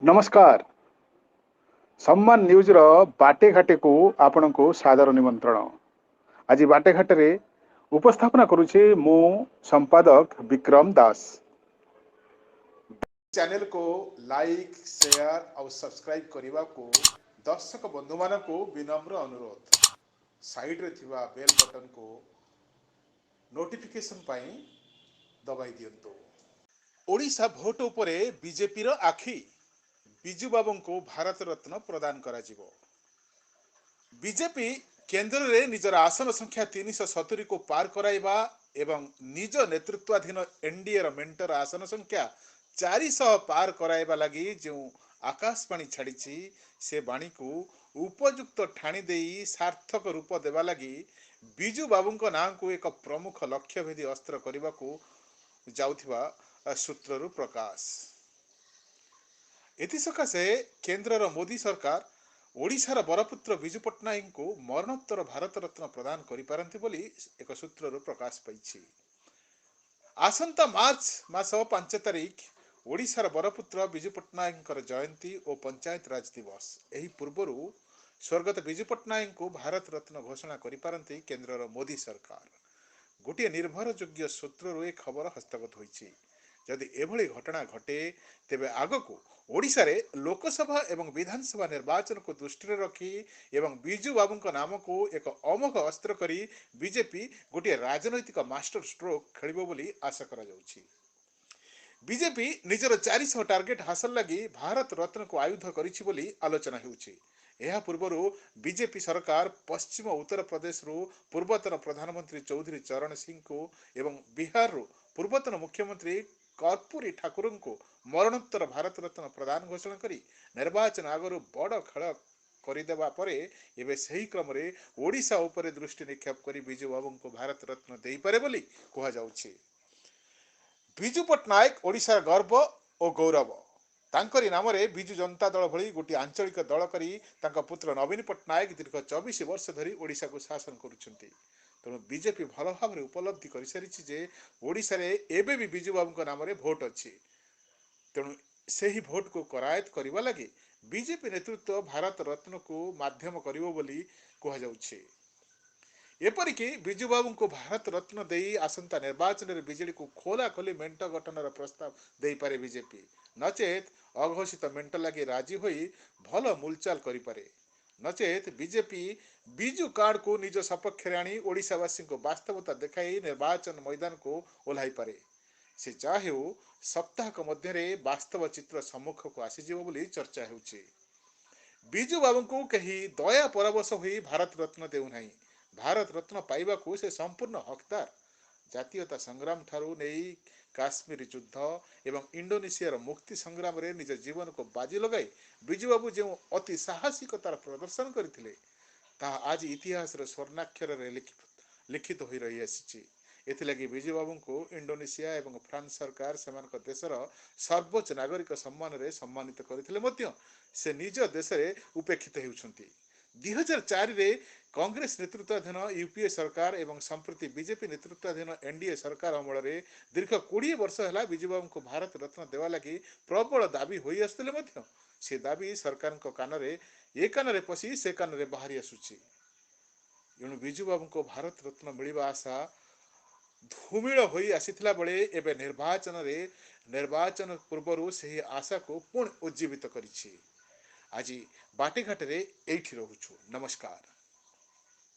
ନମସ୍କାର, ସମ୍ମାନ ନ୍ୟୁଜ୍ର ବାଟେ ଘାଟେକୁ ଆପଣଙ୍କୁ ସାଦର ନିମନ୍ତ୍ରଣ। ଆଜି ବାଟେ ଘାଟରେ ଉପସ୍ଥାପନା କରୁଛି ମୁଁ ସମ୍ପାଦକ ବିକ୍ରମ ଦାସ। ଚ୍ୟାନେଲକୁ ଲାଇକ୍, ସେୟାର ଆଉ ସବସ୍କ୍ରାଇବ୍ କରିବାକୁ ଦର୍ଶକ ବନ୍ଧୁମାନଙ୍କୁ ବିନମ୍ର ଅନୁରୋଧ। ସାଇଡ଼ରେ ଥିବା ବେଲ୍ ବଟନକୁ ନୋଟିଫିକେସନ୍ ପାଇଁ ଦବାଇ ଦିଅନ୍ତୁ। ଓଡ଼ିଶା ଭୋଟ ଉପରେ ବିଜେପିର ଆଖି। ବିଜୁବାବୁଙ୍କୁ ଭାରତ ରତ୍ନ ପ୍ରଦାନ କରାଯିବ। ବିଜେପି କେନ୍ଦ୍ରରେ ନିଜର ଆସନ ସଂଖ୍ୟା 370କୁ ପାର କରାଇବା ଏବଂ ନିଜ ନେତୃତ୍ୱାଧୀନ ଏନ୍ଡିଏର ମେଣ୍ଟର ଆସନ ସଂଖ୍ୟା 400 ପାର କରାଇବା ଲାଗି ଯେଉଁ ଆକାଶବାଣୀ ଛାଡ଼ିଛି, ସେ ବାଣୀକୁ ଉପଯୁକ୍ତ ଠାଣି ଦେଇ ସାର୍ଥକ ରୂପ ଦେବା ଲାଗି ବିଜୁ ବାବୁଙ୍କ ନାଁକୁ ଏକ ପ୍ରମୁଖ ଲକ୍ଷ୍ୟଭେଦୀ ଅସ୍ତ୍ର କରିବାକୁ ଯାଉଥିବା ସୂତ୍ରରୁ ପ୍ରକାଶ। ଏଥିସକାଶେ କେନ୍ଦ୍ରର ମୋଦି ସରକାର ଓଡ଼ିଶାର ବରପୁତ୍ର ବିଜୁ ପଟ୍ଟନାୟକଙ୍କୁ ମରଣୋତ୍ତର ଭାରତ ରତ୍ନ ପ୍ରଦାନ କରିପାରନ୍ତି ବୋଲି ଏକ ସୂତ୍ରରୁ ପ୍ରକାଶ ପାଇଛି। ଆସନ୍ତା ମାର୍ଚ୍ଚ ମାସ 5 ତାରିଖ ଓଡ଼ିଶାର ବରପୁତ୍ର ବିଜୁ ପଟ୍ଟନାୟକଙ୍କର ଜୟନ୍ତୀ ଓ ପଞ୍ଚାୟତ ରାଜ ଦିବସ। ଏହି ପୂର୍ବରୁ ସ୍ୱର୍ଗତ ବିଜୁ ପଟ୍ଟନାୟକଙ୍କୁ ଭାରତ ରତ୍ନ ଘୋଷଣା କରିପାରନ୍ତି କେନ୍ଦ୍ରର ମୋଦି ସରକାର। ଗୋଟିଏ ନିର୍ଭରଯୋଗ୍ୟ ସୂତ୍ରରୁ ଏ ଖବର ହସ୍ତଗତ ହୋଇଛି। ଯଦି ଏଭଳି ଘଟଣା ଘଟେ, ତେବେ ଆଗକୁ ଓଡ଼ିଶାରେ ଲୋକସଭା ଏବଂ ବିଧାନସଭା ନିର୍ବାଚନକୁ ଦୃଷ୍ଟିରେ ରଖି ଏବଂ ବିଜୁ ବାବୁଙ୍କ ନାମକୁ ଏକ ଅମୋଘ ଅସ୍ତ୍ର କରି ବିଜେପି ଗୋଟିଏ ରାଜନୈତିକ ମାଷ୍ଟର ଷ୍ଟ୍ରୋକ୍ ଖେଳିବ ବୋଲି ଆଶା କରାଯାଉଛି। ବିଜେପି ନିଜର 400 ଟାର୍ଗେଟ ହାସଲ ଲାଗି ଭାରତ ରତ୍ନକୁ ଆୟୁଧ କରିଛି ବୋଲି ଆଲୋଚନା ହେଉଛି। ଏହା ପୂର୍ବରୁ ବିଜେପି ସରକାର ପଶ୍ଚିମ ଉତ୍ତରପ୍ରଦେଶରୁ ପୂର୍ବତନ ପ୍ରଧାନମନ୍ତ୍ରୀ ଚୌଧୁରୀ ଚରଣ ସିଂଙ୍କୁ ଏବଂ ବିହାରରୁ ପୂର୍ବତନ ମୁଖ୍ୟମନ୍ତ୍ରୀ କର୍ପୁରୀ ଠାକୁରଙ୍କୁ ମରଣୋତ୍ତର ଭାରତ ରତ୍ନ ପ୍ରଦାନ ଘୋଷଣା କରି ନିର୍ବାଚନ ଆଗରୁ ବଡ଼ ଖେଳ କରିଦେବା ପରେ ଏବେ ସେହି କ୍ରମରେ ଓଡ଼ିଶା ଉପରେ ଦୃଷ୍ଟି ନିକ୍ଷେପ କରି ବିଜୁ ବାବୁଙ୍କୁ ଭାରତ ରତ୍ନ ଦେଇପାରେ ବୋଲି କୁହାଯାଉଛି। ବିଜୁ ପଟ୍ଟନାୟକ ଓଡ଼ିଶାର ଗର୍ବ ଓ ଗୌରବ। ତାଙ୍କରି ନାମରେ ବିଜୁ ଜନତା ଦଳ ଭଳି ଗୋଟିଏ ଆଞ୍ଚଳିକ ଦଳ କରି ତାଙ୍କ ପୁତ୍ର ନବୀନ ପଟ୍ଟନାୟକ ଦୀର୍ଘ 24 ବର୍ଷ ଧରି ଓଡ଼ିଶାକୁ ଶାସନ କରୁଛନ୍ତି। ତେଣୁ ବିଜେପି ଭଲ ଭାବରେ ଉପଲବ୍ଧି କରିସାରିଛି ଯେ ଓଡ଼ିଶାରେ ଏବେ ବି ବିଜୁବାବୁଙ୍କ ନାମରେ ଭୋଟ ଅଛି। ତେଣୁ ସେହି ଭୋଟକୁ କରାୟତ କରିବା ଲାଗି ବିଜେପି ନେତୃତ୍ୱ ଭାରତ ରତ୍ନକୁ ମାଧ୍ୟମ କରିବ ବୋଲି କୁହାଯାଉଛି। ଏପରିକି ବିଜୁବାବୁଙ୍କୁ ଭାରତ ରତ୍ନ ଦେଇ ଆସନ୍ତା ନିର୍ବାଚନରେ ବିଜେଡିକୁ ଖୋଲାଖୋଲି ମେଣ୍ଟ ଗଠନର ପ୍ରସ୍ତାବ ଦେଇପାରେ ବିଜେପି, ନଚେତ୍ ଅଘୋଷିତ ମେଣ୍ଟ ଲାଗି ରାଜି ହୋଇ ଭଲ ମୂଲଚାଲ କରିପାରେ। ନଚେତ୍ ବିଜେପି ବିଜୁ କାର୍ଡକୁ ନିଜ ସପକ୍ଷରେ ଆଣି ଓଡ଼ିଶାବାସୀଙ୍କୁ ବାସ୍ତବତା ଦେଖାଇ ନିର୍ବାଚନ ମଇଦାନକୁ ଓହ୍ଲାଇପାରେ। ସେ ଯାହା ହେଉ, ସପ୍ତାହକ ମଧ୍ୟରେ ବାସ୍ତବ ଚିତ୍ର ସମ୍ମୁଖକୁ ଆସିଯିବ ବୋଲି ଚର୍ଚ୍ଚା ହେଉଛି। ବିଜୁ ବାବୁଙ୍କୁ କେହି ଦୟା ପରବଶ ହୋଇ ଭାରତ ରତ୍ନ ଦେଉନାହିଁ। ଭାରତ ରତ୍ନ ପାଇବାକୁ ସେ ସମ୍ପୂର୍ଣ୍ଣ ହକଦାର। ଜାତୀୟତା ସଂଗ୍ରାମ ଠାରୁ ନେଇ କାଶ୍ମୀର ଯୁଦ୍ଧ ଏବଂ ଇଣ୍ଡୋନେସିଆର ମୁକ୍ତି ସଂଗ୍ରାମରେ ନିଜ ଜୀବନକୁ ବାଜି ଲଗାଇ ବିଜୁବାବୁ ଯେଉଁ ଅତି ସାହସିକତାର ପ୍ରଦର୍ଶନ କରିଥିଲେ, ତାହା ଆଜି ଇତିହାସର ସ୍ୱର୍ଣ୍ଣାକ୍ଷରରେ ଲିଖିତ ହୋଇ ରହିଆସିଛି। ଏଥିଲାଗି ବିଜୁବାବୁଙ୍କୁ ଇଣ୍ଡୋନେସିଆ ଏବଂ ଫ୍ରାନ୍ସ ସରକାର ସେମାନଙ୍କ ଦେଶର ସର୍ବୋଚ୍ଚ ନାଗରିକ ସମ୍ମାନରେ ସମ୍ମାନିତ କରିଥିଲେ ମଧ୍ୟ ସେ ନିଜ ଦେଶରେ ଉପେକ୍ଷିତ ହେଉଛନ୍ତି। 2004ରେ କଂଗ୍ରେସ ନେତୃତ୍ୱାଧୀନ ୟୁପିଏ ସରକାର ଏବଂ ସମ୍ପ୍ରତି ବିଜେପି ନେତୃତ୍ୱାଧୀନ ଏନ୍ଡିଏ ସରକାର ଅମଳରେ ଦୀର୍ଘ 20 ବର୍ଷ ହେଲା ବିଜୁବାବୁଙ୍କୁ ଭାରତ ରତ୍ନ ଦେବା ଲାଗି ପ୍ରବଳ ଦାବି ହୋଇ ଆସୁଥିଲେ ମଧ୍ୟ ସେ ଦାବି ସରକାରଙ୍କ କାନରେ ଏ କାନରେ ପଶି ସେ କାନରେ ବାହାରି ଆସୁଛି। ଏଣୁ ବିଜୁବାବୁଙ୍କୁ ଭାରତ ରତ୍ନ ମିଳିବା ଆଶା ଧୂମିଳ ହୋଇ ଆସିଥିଲା ବେଳେ ଏବେ ନିର୍ବାଚନ ପୂର୍ବରୁ ସେହି ଆଶାକୁ ପୁଣି ଉଜ୍ଜୀବିତ କରିଛି। ଆଜି ବାଟଘାଟରେ ଏଇଠି ରହୁଛୁ। ନମସ୍କାର।